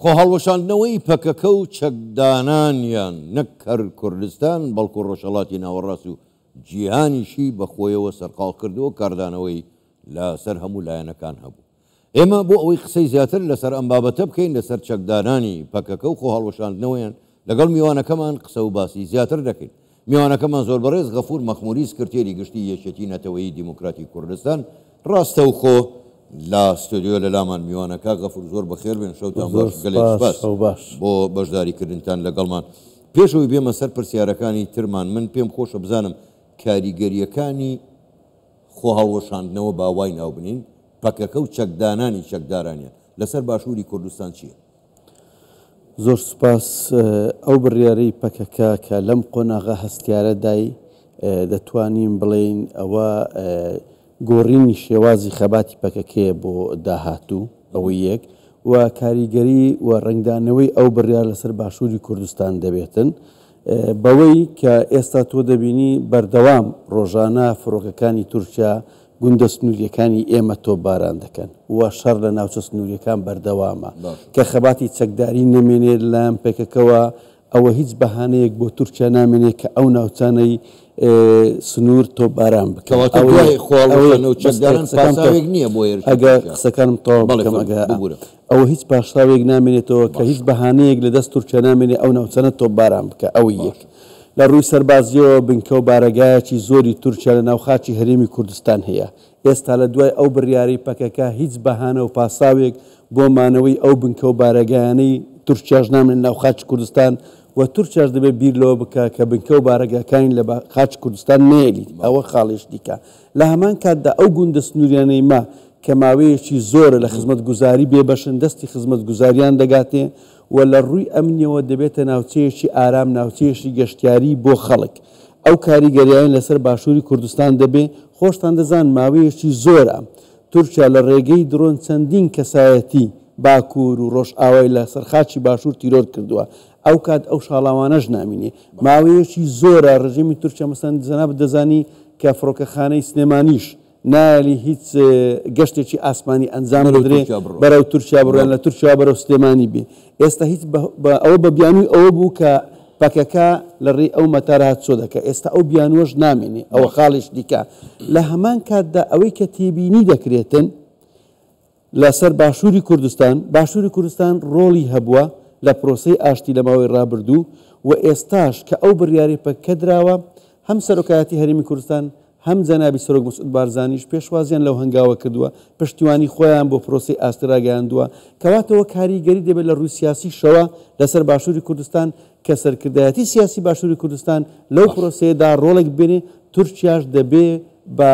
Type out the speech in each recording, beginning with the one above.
خۆهەڵوەشاندنەوەی پەکەکە و چەکدانانیان نەک هەر کوردستان بەڵکو ڕۆژهەڵاتی ناوەڕاست و جیهانیشی بە خۆیەوە سەرقاڵ کردووە و کاردانەوەی لە سەر هەموو لایەنەکان هەبوو. ئێمە بۆ ئەوەی قسەی زیاتر لەسەر ئەم بابەتە بکەین لەسەر چەکدانانی پەکەکە و خۆهەڵوەشاندنەوەیان لەگەڵ میوانەکەمان قسە و باسی زیاتر دەکەین. میوانەکەمان زۆر بەڕێز غەفور مەخموری سکرتێری گشتی یەکێتی نەتەوەیی دیموکراتی کوردستان ڕاستەوخۆ لە ستۆدیۆ لە لامان میوانە. کاک غەفور زۆر بەخێر بێن، شەوتان زۆر باش، گەلێک سپاس، سپاس شەو باش. بۆ بەشداری کردنتان لەگەڵمان. پێش ئەوەی بێمە سەر پرسیارەکانی ترمان من پێم خۆشە بزانم کاریگەرییەکانی خۆهەڵوەشاندنەوە با وای ناو بنێین پەکەکە و چەکدانانی چەکدارانیان لەسەر باشووری کوردستان چییە؟ زۆر سوپاس. ئەو بڕیارەی پەکەکە کە لەم قۆناغە هەستیارەدای دەتوانین بڵێین ئەوە گۆڕینی شێوازی خەباتی پەکەکەیە بۆ داهاتوو، ئەوە یەک، و کاریگەری و ڕەنگدانەوەی ئەو بڕیار لەسەر باشووری کوردستان دەبێتن بەوەی کە ئێستا تۆ دەبینی بەردەوام ڕۆژانە فڕۆکەکانی تورکیا گوندە سنوورییەکانی ئێمە تۆپباران دەکەن و شەڕ لە ناوچە سنوورییەکان بەردەوامە. کە خەباتی چەکداری نەمێنێت لەلایەن پەکەکەوە، ئەوە هیچ بەهانەیەک بۆ تورکیا نامێنێت کە ئەو ناوچانەی سنوور تۆپباران بکەن. کەواتە دوای خۆهەڵوەشاندنەوە و چەکداران پاساوێک نییە بۆ هێرشی ئەگەر تورکیا. قسەکانم تەواو بەڵێ بکەم فەرموو، ئەگەر ببورە. ئەوە هیچ پاساوێک نامێنێتەوە کە هیچ بەهانەیەک لە دەست تورکیا نامێنێت ئەو ناوچانە تۆپباران بکا. ئەوە یەک. لە ڕووی سەربازییەوە بنکە و بارەگایەکی زۆری تورکیا لە ناو خاکی هەرێمی کوردستان هەیە. ئێستا لە دوای ئەو بڕیارەی پەکەکە هیچ بەهانە و پاساوێک بۆ مانەوەی ئەو بنکە و بارەگایانەی تورکیاش نامێنێت ناو خاکی کوردستان و تورکیاش دەبێت بیر لەوە بکا کە بنکە و بارەگاکانی لە خاکی کوردستان نەیەلیت. ئەوە خاڵێکی دیکە. لە هەمان کاتدا ئەو گوندە سنووریانەی ما کە ماوەیەکی زۆرە لە خزمەتگوزاری بێبەشن دەستی خزمەتگوزاریان دەگاتێ و لە ڕووی ئەمنیەوە دەبێتە ناوچەیەکی ئارام، ناوچەیەکی گەشتیاری بۆ خەڵک. ئەو کاریگەریانەی لەسەر باشووری کوردستان دەبێ، خۆشتان دەزان ماوەیەکی زۆرە تورکیا لە ڕێگەی درۆن چەندین کەسایەتی باکوور و ڕۆژئاوای لە سەر خاکی باشوور تیرۆر کردووە. ئەوکات ئەو شاڵاوانەش نامینێ. ماوەیەکی زۆرە ڕژێمی تورکیا مەسەلەن جەنابت دەزانی کە فڕۆکەخانەی سلێمانیش نایەلی هیچ گەشتێکی ئاسمانی ئەنجام بەرەو بدرێ تورکیا بڕۆن. بەرەو تورکیا بڕۆن بەڵێ. لە تورکیاوە بەرەو سلێمانی بێ. ئێستا هیچ بە ئەوە بە بیانووی ئەوە بوو کە پەکەکە لە ڕێی ئەو مەتارە هاتوچۆ دەکا. ئێستا ئەو بیانووەش نامێنێ. ئەوە باشە. خاڵێکی دیکە. لە هەمان کاتدا ئەوەی کە تێبینی دەکرێتن لە سەر باشووری کوردستان، باشووری کوردستان ڕۆڵی هەبووە لە پرۆسەی ئاشتی لە ماوەی ڕابردوو و ئێستاش کە ئەو بڕیارەی پەکەکە دراوە هەم سەرۆکایەتی هەرێمی کوردستان هەم جەنابی سەرۆک مەسعود بارزانیش پێشوازیان لەو هەنگاوە کردووە، پشتیوانی خۆیان بۆ پرۆسەی ئاشتی ڕاگەیاندووە، کەواتەوە کاریگەری دەبێت لە ڕووی سیاسیشەوە لەسەر باشووری کوردستان کە سەرکردایەتی سیاسی باشووری کوردستان لەو باشە. پرۆسەیەدا ڕۆڵێک ببینێ، تورکیاش دەبێ بە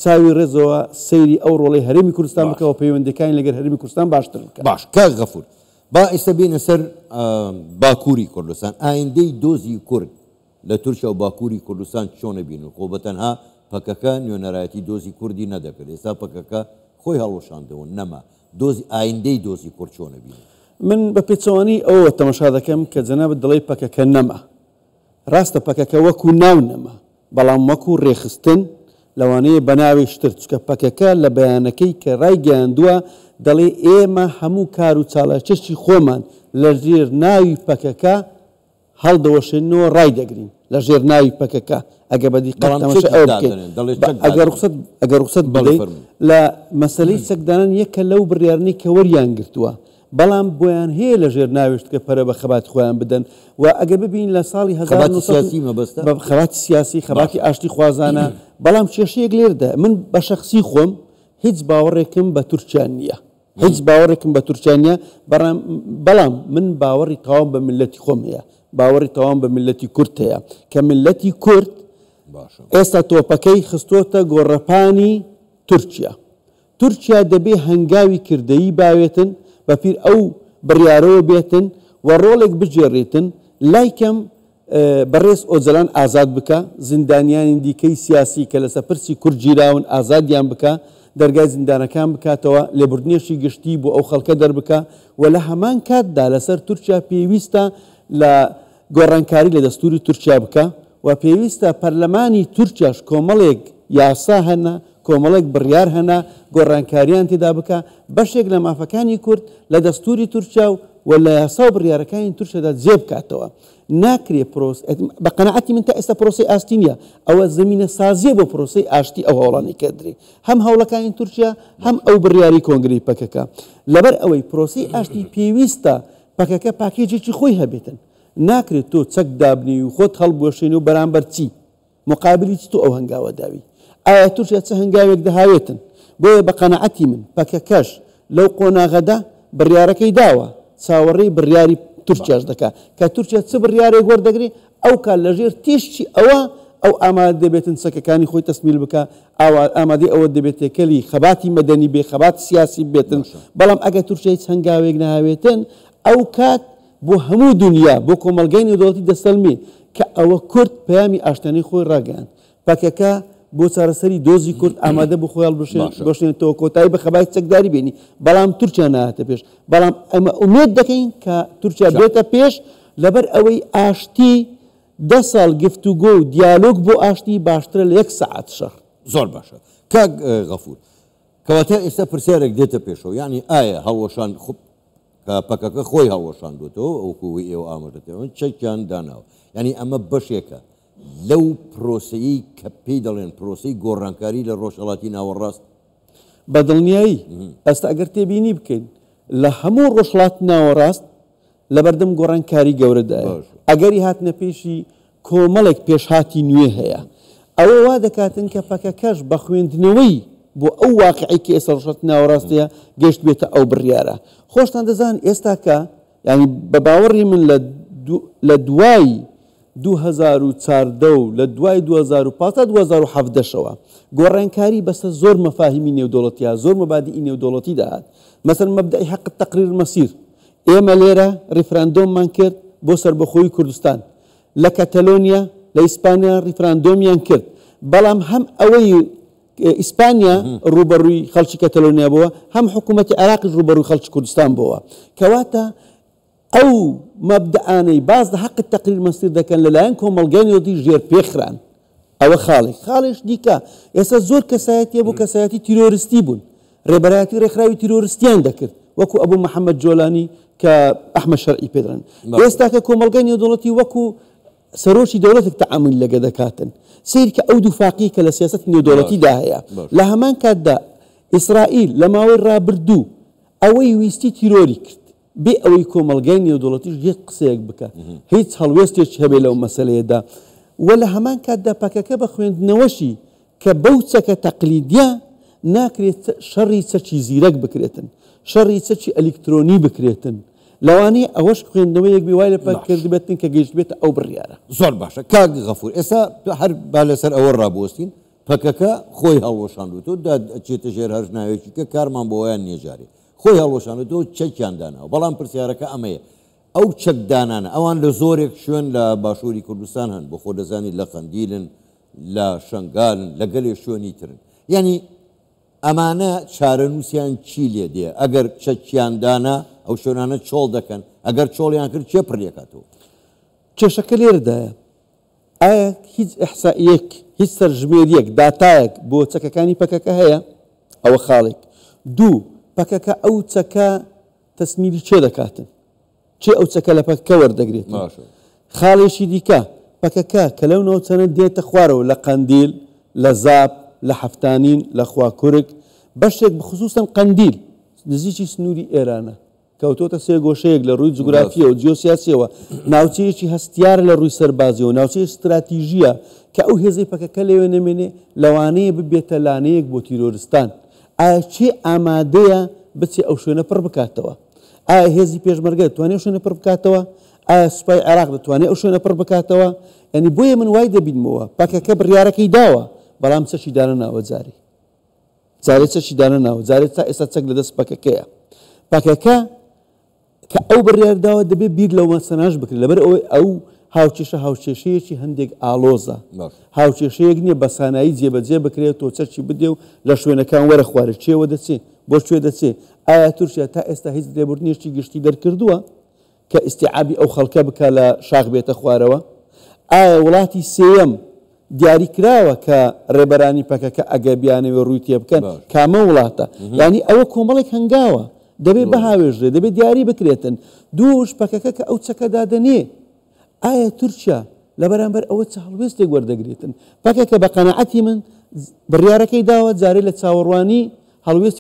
چاوی ڕێزەوە سەیری ئەو ڕۆڵەی هەرێمی کوردستان بکا باشە. و پەیوەندییەکانی لەگەل هەرێمی کوردستان باشتر بکا. باش کاک غەفور با ئێستا بێینە سەر باکووری کوردستان، ئایندەی دۆزی کورد لە تورکیا و باکووری کوردستان چۆن ئەبینن؟ خۆ بە تەنها پەکەکە نوێنەرایەتی دۆزی کوردی نەدەکرد، ئێستا پەکەکە خۆی هەڵوەشاندەوە نەما، دۆزی ئایندەی دۆزی کورد چۆن ئەبینن؟ من بە پێچەوانەی ئەوەوە تەمەشا دەکەم کە جەنابت دەڵێی پەکەکە نەما. ڕاستە پەکەکە وەکو ناو نەما، بەڵام وەکو ڕێکخستن لەوانەیە بە ناوێکی تر، چونکە پەکەکە لە بەیانەکەی کە ڕایگەیاندووە دەڵێ ئێمە هەموو کار و چالاکیەکی خۆمان لە ژێر ناوی پەکەکە هەڵدەوەشێننەوە ڕایدەگرین لە ژێر ناوی پەکەکە ئەگەر بە دیقەت بەڵام تەماشای چەکی ئەوە بکەین دادەنێن دەڵێ بە چەک ئەگەر دادەنێن. ڕوخسەت ئەگەر ڕوخسەت بەڵێ بدەی فەرموو. لە مەسەلەی چەکدانان یەکە لەو بڕیارنەی کە وەریان گرتووە بەڵام بۆیان هەیە لە ژێر ناوێشتکە پەرە بە خەباتی خۆیان بدەن و ئەگەر ببینین لە ساڵی خەباتی 1900 سیاسی مەبەستە؟ بە خەباتی سیاسی خەباتی باشە. ئاشتی خوازانە بەڵام کێشەیەک لێردا من بە شەخسی خۆم هیچ باوەڕێکم بە تورکیا نییە. هیچ باوەڕێکم بە تورکیا نیە بەڕام بەڵام من باوەڕی تەواوم بە میللەتی خۆم هەیە باوەڕی تەواوم بە میللەتی کورد هەیە کە میللەتی کورد باشە. ئێستا تۆپەکەی خستۆتە گۆڕەپانی تورکیا تورکیا دەبێ هەنگاوی کردەیی باوێتن بە پیر ئەو بڕیارەوە بێتن و ڕۆڵێک بگێڕیتن لای کەم بەڕێز ئۆجەلان ئازاد بکا، زیندانیانی دیکەی سیاسی کە لەسەر پرسی کورد گیراون ئازادیان بکا، دەرگای زیندانەکان بکاتەوە، لێبوردنێکی گشتی بۆ ئەو خەڵکە دەربکا و لە هەمان کاتدا لەسەر تورکیا پێویستە لە گۆڕانکاری لە دەستوری تورکیا بکا و پێویستە پەرلەمانی تورکیاش کۆمەڵێک یاسا هەنە، کۆمەڵێک بڕیار هەنە گۆڕانکاریان تێدا بکا، بەشێک لە مافەکانی کورد لە دەستوری تورکیا و و لە یاسا و بڕیارەکانی تورکیادا جێ بکاتەوە. ناکرێ پرۆس بە قەناعەتی من تا ئێستا پرۆسەی ئاشتی نییە، ئەوە زەمینە سازییە بۆ پرۆسەی ئاشتی ئەو هەوڵانەی کە درێ هەم هەوڵەکانی تورکیا هەم ئەو بڕیاری کۆنگرەی پەکەکە. لەبەر ئەوەی پرۆسەی ئاشتی پێویستە پەکەکە پاکێجێکی خۆی هەبێتن. ناکرێت تۆ چەک دابنێی و خۆت هەڵبوەشێنی و بەرامبەر چی؟ مقابلی چ تۆ ئەو هەنگاوە داوی؟ ئایا تورکیا چ هەنگاوێک دەهاوێتن؟ بۆیە بە قەناعەتی من پەکەکەش لەو قۆناغەدا بڕیارەکەی داوە، چاوەڕێی بڕیاری تورکیاش دەکا، کە تورکیا چ بڕیارێک وەردەگرێ ئەوکات لەژێر تیشکی ئەوە ئەو ئامادە دەبێتن چەکەکانی خۆی تەسمیل بکا، ئامادەی ئەوە دەبێت تێکەلی خەباتی مەدەنی بێ، خەباتی سیاسی ببێتن، بەڵام ئەگەر تورکیا هیچ هەنگاوێک نەهاوێتن ئەوکات بۆ هەموو دونیا، بۆ کۆمەڵگای نێودەوڵەتی دەسەلمێ کە ئەوە کورد پەیامی ئاشتیانەی خۆی ڕاگەیاند. پەکەکە بۆ چارەسەری دۆزی کورد ئامادە بوو خۆی هەڵبوەشێنێتەوە، کۆتایی بە خەباتی چەکداری بێنی، بەڵام تورکیا نەهاتە پێش. بەڵام ئێمە ئومێد دەکەین کە تورکیا بێتە پێش، لەبەر ئەوەی ئاشتی دە ساڵ گفتوگۆ و دیالۆگ بۆ ئاشتی باشترە لە یەک سەعات شەڕ. زۆر باشە کاک غەفور. کەواتە ئێستا پرسیارێک دێتە پێشەوە، یانی ئایا هەڵوەشان کە پەکەکە خۆی هەڵوەشاندووەتەوە وەکو ئەوەی ئێوە ئاماژەت پێ چەکیان داناوە، یانی ئەمە بەشێکە لەو پرۆسەیەی کە پێی دەڵێن پرۆسەی گۆڕانکاری لە ڕۆژهەڵاتی ناوەڕاست؟ بە دڵنیایی ئێستا ئەگەر تێبینی بکەین لە هەموو ڕۆژهەڵاتی ناوەڕاست لەبەردەم گۆڕانکاری گەورەدایە، ئەگەری هاتنە پێشی کۆمەڵێک پێشهاتی نوێ هەیە. ئەوە وا دەکاتن کە پەکەکەش بە خوێندنەوەی بۆ ئەو واقیعەی کە ئێستا ڕۆژهەڵاتی ناوەڕاست هەیە گەیشتبێتە ئەو بڕیارە. خۆشتان دەزانن ئێستاکە یانی بە باوەڕی من لە لە دوای 2014 و لە دوای 2015 تا 2017 شەوە گۆڕانکاری بەسەر زۆر مەفاهیمی نێودەوڵەتیا زۆر مەبادیئی نێودەوڵەتیدا هات. مەسەلەن مەبدەئی حەق تەقریر مەسیر ئێمە لێرە ڕیفراندۆممان کرد بۆ سەربەخۆیی کوردستان، لە کەتەلۆنیا، لە ئیسپانیا ڕیفراندۆمیان کرد، بەڵام هەم ئەوەی ئیسپانیا ڕووبەڕووی خەڵکی کەتەلۆنیا بۆوە، هەم حکوومەتی عێراقیش ڕووبەڕووی خەڵکی کوردستان بۆوە. کەواتە ئەو مەبدەئانەی باس لە حەقی تەقریر مەسیر دەکەن لەلایەن کۆمەڵگای نێودەوڵەتی ژێرپێ خران. ئەوە خاڵێک. خاڵێش دیکە، ئێستا زۆر کەسایەتی هەبوو کەسایەتی تیرۆرستی بوون، ڕێبەرایەتی ڕێکخراوی تیرۆرستیان دەکرد، وەکو ئەبو محەمەد جۆلانی کە ئەحمەد شەرعی پێ دەڵێن. ئێستا کە کۆمەڵگای نێودەوڵەتی وەکو سەرۆکی دەوڵەتێک تەعامولی لەگە دەکاتن. سەیرکە ئەو دووفاقیەی کە لە سیاسەتی نێودەوڵەتیدا هەیە. لە هەمان کاتدا ئیسرائیل لە ماوەی ڕابردوو ئەوەی ویستی تیرۆری کرد. بێ ئەوەی کۆمەڵگای نێودەوڵەتیش هیچ قسەیەک بکات، هیچ هەڵوێستێکی هەبێت لەو مەسەلەیەدا و لە هەمان کاتدا پەکەکە بە خوێندنەوەشی کە بەو چەکە تەقلیدیە ناکرێت شەڕی چەکی زیرەک بکرێتن، شەڕی چەکی ئەلیکترۆنی بکرێتن، لەوانەیە ئەوەش خوێندنەوەیەک بێ وای لە پەک کردبێتن کە گەیشتبێتە ئەو بڕیارە. زۆر باشە کاک غەفور، ئێستا هەر با لەسەر ئەوە ڕابوەستین، پەکەکە خۆی هەڵوەشاندووەتەوە، دا ئەچێتە ژێر هەر ناوێکی کە کارمان بۆیان نییە جارێ. خۆی هەڵوەشاندووەتەوە و چەکیان داناوە، بەڵام پرسیارەکە ئەمەیە ئەو چەکدانانە ئەوان لە زۆرێک شوێن لە باشووری کوردستان هەن، بۆ خۆ دەزانی لە قەندیلن، لە شەنگالن، لە گەلێ شوێنی ترن، یانی ئەمانە چارەنووسیان چی لێ دێ ئەگەر چەکیان دانا ئەو شوێنانە چۆڵ دەکەن، ئەگەر چۆڵیان کرد کێ پڕی ئەکاتەوە؟ کێشەکە لێرەدایە ئایا هیچ ئیحسائیەک، هیچ سەرژمێریەک، داتایەک بۆ چەکەکانی پەکەکە هەیە؟ ئەوە خاڵێک. دوو، پەکەکە ئەو چەکە تەسمیلی کێ دەکاتن؟ کێ ئەو چەکە لە پەکەکە وەردەگرێتن؟ خاڵێکی دیکە، پەکەکە کە لەو ناوچانە دێتە خوارەوە لە قەندیل، لە زاپ، لە حەفتانین، لە خواکورک، بەشێک بخسوسەن قەندیل نزیکی سنووری ئێرانە، کەوتۆتە سێگۆشەیەک لە ڕووی جوگرافییەوە، جیۆسیاسییەوە، ناوچەیەکی هەستیارە لە ڕووی سەربازییەوە، ناوچەیەکی ستراتیژییە کە ئەو هێزەی پەکەکە لەوێ نەمێنێ لەوانەیە ببێتە لانەیەک بۆ تیرۆرستان. ئایا کێ ئامادەیە بچێ ئەو شوێنە پڕ بکاتەوە؟ ئایا هێزی پێشمەرگە دەتوانێ ئەو شوێنە پڕ بکاتەوە؟ ئایا سوپای عێراق دەتوانێ ئەو شوێنە پڕ بکاتەوە؟ یانی بۆیە من وای دەبینمەوە پەکەکە بڕیارەکەی داوە، بەڵام چەکی دانەناوە جارێ. جارێ چەکی دانەناوە، جارێ تا ئێستا چەک لەدەست پەکەکەیە. پەکەکە کە ئەو بڕیار داوە دەبێت بیر لەو مەسەناش بکرێت، لەبەر ئەوەی ئەو هاوکێشە هاوکێشەیەکی هەندێک ئاڵۆزە، هاوکێشەیەک نییە بە سانایی جێبەجێ بکرێت، تۆ چەکی بدێ و لە شوێنەکان وەرە خوارێ، کێوە دەچێ، بۆ کوێ دەچێ؟ ئایا تورکیا تا ئێستا هیچ لێبوردنێکی گشتی دەرکردووە کە ئیستیعابی ئەو خەڵکە بکا لە شاخ بێتە خوارەوە؟ ئایا وڵاتی سێیەم دیاری کراوە کە ڕێبەرانی پەکەکە ئەگەر بیانەوێ ڕووی تێبکەن کامە وڵاتە؟ یانی ئەوە کۆمەڵێک هەنگاوە. دەبێ بهاوێژرێ، دەبێ دیاری بکرێتن. دووش پەکەکە کە ئەو چەکە دادەنێ، ئایا تورکیا لە بەرامبەر ئەوە چ هەڵوێستێک وەردەگرێتن؟ پەکەکە بە قەناعەتی من بڕیارەکەی داوە، جارێ لە چاوەڕوانی هەڵوێستی.